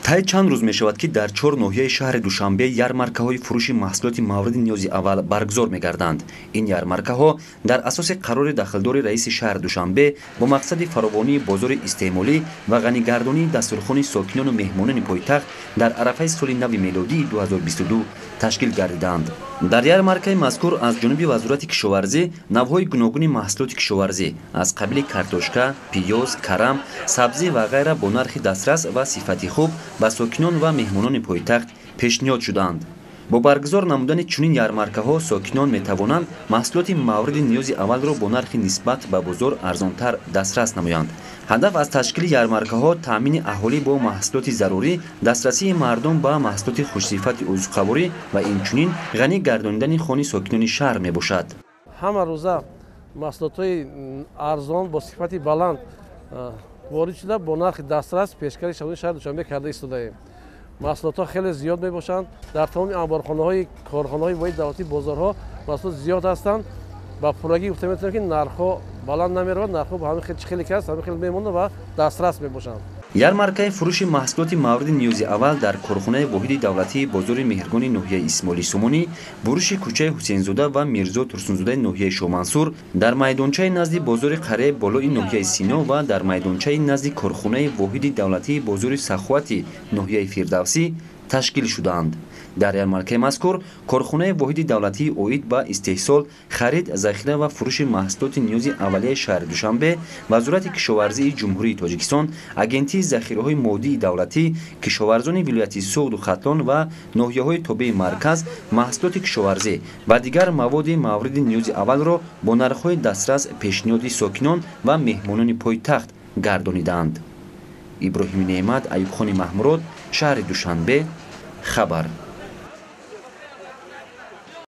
Тай чанд рӯз мешавад, ки дар чор ноҳияи шаҳри Душанбе ярмаркаҳои фурӯши маҳсулоти мавриди ниёзи аввал баргузор мегарданд. Ин ярмаркаҳо дар асоси қарори дахлдори раиси шаҳри Душанбе бо мақсади фаровонии бозори истеъмолӣ ва ғанигардонии дастурхони сокинону меҳмонони пойтахт дар арафаи соли нави мелодии 2022 ташкил гардидаанд. Дар ярмаркаи мазкур аз ҷониби Вазорати кишоварзӣ навъҳои гуногуни маҳсулоти кишоварзӣ аз қабили картошка, пиёз, карам, сабзӣ ва ғайра бо нархи дастрас ва сифати хуб ба сокинон ва меҳмонони пойтахт пешниҳод шудаанд. Бо баргузор намудани чунин ярмаркаҳо сокинон метавонанд маҳсулоти мавриди ниёзи аввалро бо нархи нисбат ба бозор арзонтар дастрас намоянд. Ҳадаф аз ташкили ярмаркаҳо таъмини аҳолӣ бо маҳсулоти зарурӣ, дастрасии мардум ба маҳсулоти хушсифати озуқаворӣ ва инчунин ғанӣ гардонидани хони сокинони шаҳр мебошад. Ҳама рӯза маҳсулотҳои арзон бо сифати баланд ворид шуда бо нархи дастрас пешкаши шаҳри шаҳри Душанбе карда истодаем. Маҳсулотҳо хеле зиёд мебошанд. Дар тамоми анборхонаҳои корхонаҳои воҳиди давлатии бозорҳо маҳсулот зиёд ҳастанд. Ба пуррагӣ гуфта метавонем, ки нархҳо баланд намераванд, нархҳо ба ҳамин хел хеле ки ҳаст, ҳамин хел мемонанд ва дастрас мебошанд. Ярмаркаи фурӯши маҳсулоти мавриди ниёзи аввал дар корхонаи воҳиди давлатии бозори Меҳргони ноҳияи Исмоили Сомонӣ, буруши кӯчаи Ҳусейнзода ва Мирзо Турсунзодаи ноҳияи Шомансур, дар майдончаи назди бозори қарияи болои ноҳияи Сино ва дар майдончаи назди корхонаи воҳиди давлатии бозори Саховати ноҳияи Фирдавсӣ ташкил шудаанд. Дар ярмаркаи мазкур корхонаи воҳиди давлатии оид ба истеҳсол, харид, захира ва фурӯши маҳсулоти ниёзи аввалияи шаҳри Душанбе, Вазорати кишоварзии Ҷумҳурии Тоҷикистон, Агентии захираҳои моддии давлатӣ, кишоварзони вилояти Суғду Хатлон ва ноҳияҳои тобеи марказ маҳсулоти кишоварзӣ ва дигар маводи мавриди ниёзи аввалро бо нархҳои дастрас пешниҳоди сокинон ва меҳмонони пойтахт гардонидаанд. Иброҳими Неъмат, Аюбхони Маҳмурод, шаҳри Душанбе, хабар.